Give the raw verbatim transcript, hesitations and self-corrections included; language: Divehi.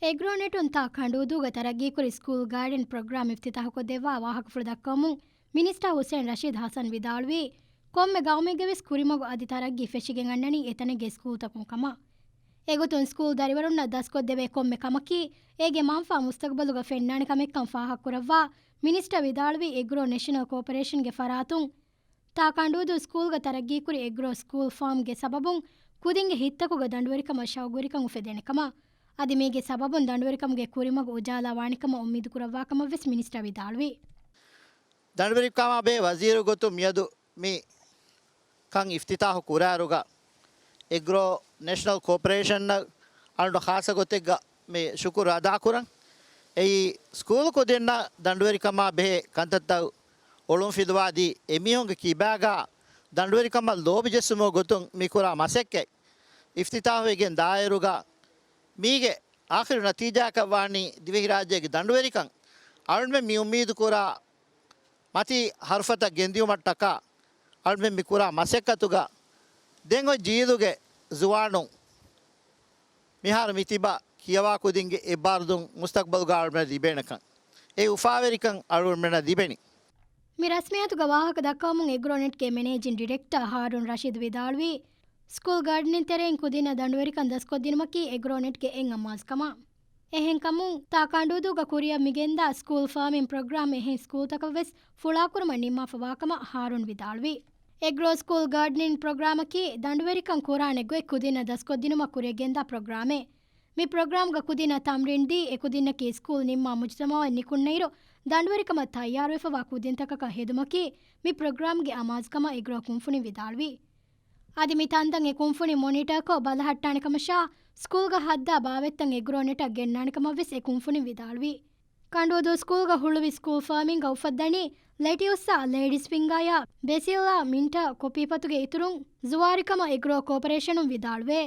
އެގްރޯނެޓުން ތާ ކަނޑޫދޫގަ ތަރައްގީކުރި ސްކޫލް ގާޑިން ޕްރޮގްރާމް އިފްތިތާހުކޮށްދެއްވާ ވާހަކަފުޅު ދައްކަވަމުން، މިނިސްޓާ ހުސެން ރަޝީދު ހަސަން ވިދާޅުވީ، ކޮންމެ ގައުމެއްގެވެސް ކުރިމަގު އަދި ތަރައްގީ ފެށިގެން އަންނަނީ އެތަނެއްގެ ސްކޫލްތަކުން ކަމަށް. އެގޮތުން ސްކޫލް ދަރިވަރުންނަށް ދަސްކޮށްދެވޭ ކޮންމެ ކަމަކީ، އޭގެ މަންފާ މުސްތަގްބަލުގަ ފެންނާނެ ކަމެއްކަން ފާހަގަކުރައްވާ، މިނިސްޓާ ވިދާޅުވީ، އެގްރޯ ނެޝަނަލް ކޯޕަރޭޝަންގެ ފަރާތުން ތާ ކަނޑޫދޫ ސްކޫލްގަ ތަރައްގީކުރި އެގްރޯ ސްކޫލް ފާމްގެ ސަބަބުން ކުދިންގެ ހިތްތަކުގަ ދަނޑުވެރިކަމަށް ޝައުގުވެރިކަން އުފެދޭނެ ކަމަށް. އަދި މީގެ ސަބަބުން ދަނޑުވެރިކަމުގެ ކުރިމަގު އުޖާލާ ވާނެ ކަމަށް އުއްމީދު ކުރައްވާ ކަމަށް ވެސް މިނިސްޓާ ވިދާޅުވި. ދަނޑުވެރިކަމާ ބެހޭ ވަޒީރު ގޮތުން މިއަދު މި ކަން އިފްތިތާހު ކުރާއިރުގަ، އެގްރޯ ނެޝަނަލް ކޯޕަރޭޝަނަށް އަޅުގަނޑު ޚާއްޞަ ގޮތެއްގަ މި ޝުކުރު އަދާކުރަން. އެއީ، ސްކޫލް ކުދިންނަށް ދަނޑުވެރިކަމާ ބެހޭ ކަންތައްތައް އޮޅުންފިލުވާދީ، އެމީހުންގެ ކިބާގަ ދަނޑުވެރިކަމަށް ލޯބި ޖެއްސުމުގެ ގޮތުން މި ކުރާ މަސައްކަތް އިފްތިތާހުވެގެން ދާއިރުގަ، މީގެ އާޚިރު ނަތީޖާއަކަށް ވާނީ ދިވެހިރާއްޖޭގެ ދަނޑުވެރިކަން. އަޅުމެން މި އުއްމީދު ކުރާ މަތީ ހަރުފަތައް ގެންދިއުމަށްޓަކާ، އަޅުމެން މި ކުރާ މަސައްކަތުގަ ދެން އޮތް ޖީލުގެ ޒުވާނުން މިހާރު މިތިބާ ކިޔަވާ ކުދިންގެ އެއްބާރުލުން މުސްތަގްބަލުގަ އަޅުމެން ލިބޭނެކަން، އެ އުފާވެރިކަން އަޅުމެންނަށް ލިބެނީ. މި ރަސްމިއްޔާތުގަ ވާހަކަ ދައްކަވަމުން އެގްރޯނެޓްގެ މެނޭޖިން ޑިރެކްޓަރ ހާރޫން ރަޝީދު ވިދާޅުވީ، ސްކޫލް ގާޑިނިން ތެރެއިން ކުދިންނަށް ދަނޑުވެރިކަން ދަސްކޮށްދިނުމަކީ އެގްރޯނެޓްގެ އެއް އަމާޒުކަމަށް. އެހެންކަމުން، ތާ ކަނޑޫދޫގަ ކުރިއަށް މިގެންދާ ސްކޫލް ފާމިން ޕްރޮގްރާމް އެހެން ސްކޫލްތަކަށް ވެސް ފުޅާކުރުމަށް ނިންމާފަ ވާކަމަށް ހާރޫން ވިދާޅުވި. އެގްރޯ ސްކޫލް ގާޑިނިން ޕްރޮގްރާމަކީ ދަނޑުވެރިކަން ކުރާނެ ގޮތް ކުދިންނަށް ދަސްކޮށްދިނުމަށް ކުރިއަށް ގެންދާ ޕްރޮގްރާމެއް. މި ޕްރޮގްރާމްގަ ކުދިންނަށް ތަމްރީން ދީ، އެ ކުދިންނަކީ ސްކޫލް ނިންމާ މުޖުތަމަޢަށް ނިކުންނައިރު، ދަނޑުވެރިކަމަށް ތައްޔާރުވެފަވާ ކުދިންތަކަކަށް ހެދުމަކީ މި ޕްރޮގްރާމްގެ އަމާޒުކަމަށް އެގްރޯ ކުންފުނިން ވިދާޅުވި. އަދި މި ތަންތަން އެ ކުންފުނިން މޮނިޓާކޮށް ބަލަހައްޓާނެ ކަމަށާ، ސްކޫލްގަ ހައްދާ ބާވަތްތައް އެގްރޯނެޓަށް ގެންނާނެ ކަމަށް ވެސް އެ ކުންފުނިން ވިދާޅުވި. ކަނޑޫދޫ ސްކޫލްގަ ހުޅުވި ސްކޫލް ފާމިންގަ އުފައްދަނީ ލެޓިއުސްއާ ލޭޑީސް ފިންގާޔާ ބެސިލްއާ މިންޓާ ކޮފީފަތުގެ އިތުރުން ޒުވާރިކަމަށް އެގްރޯ ކޯޕަރޭޝަނުން ވިދާޅުވޭ.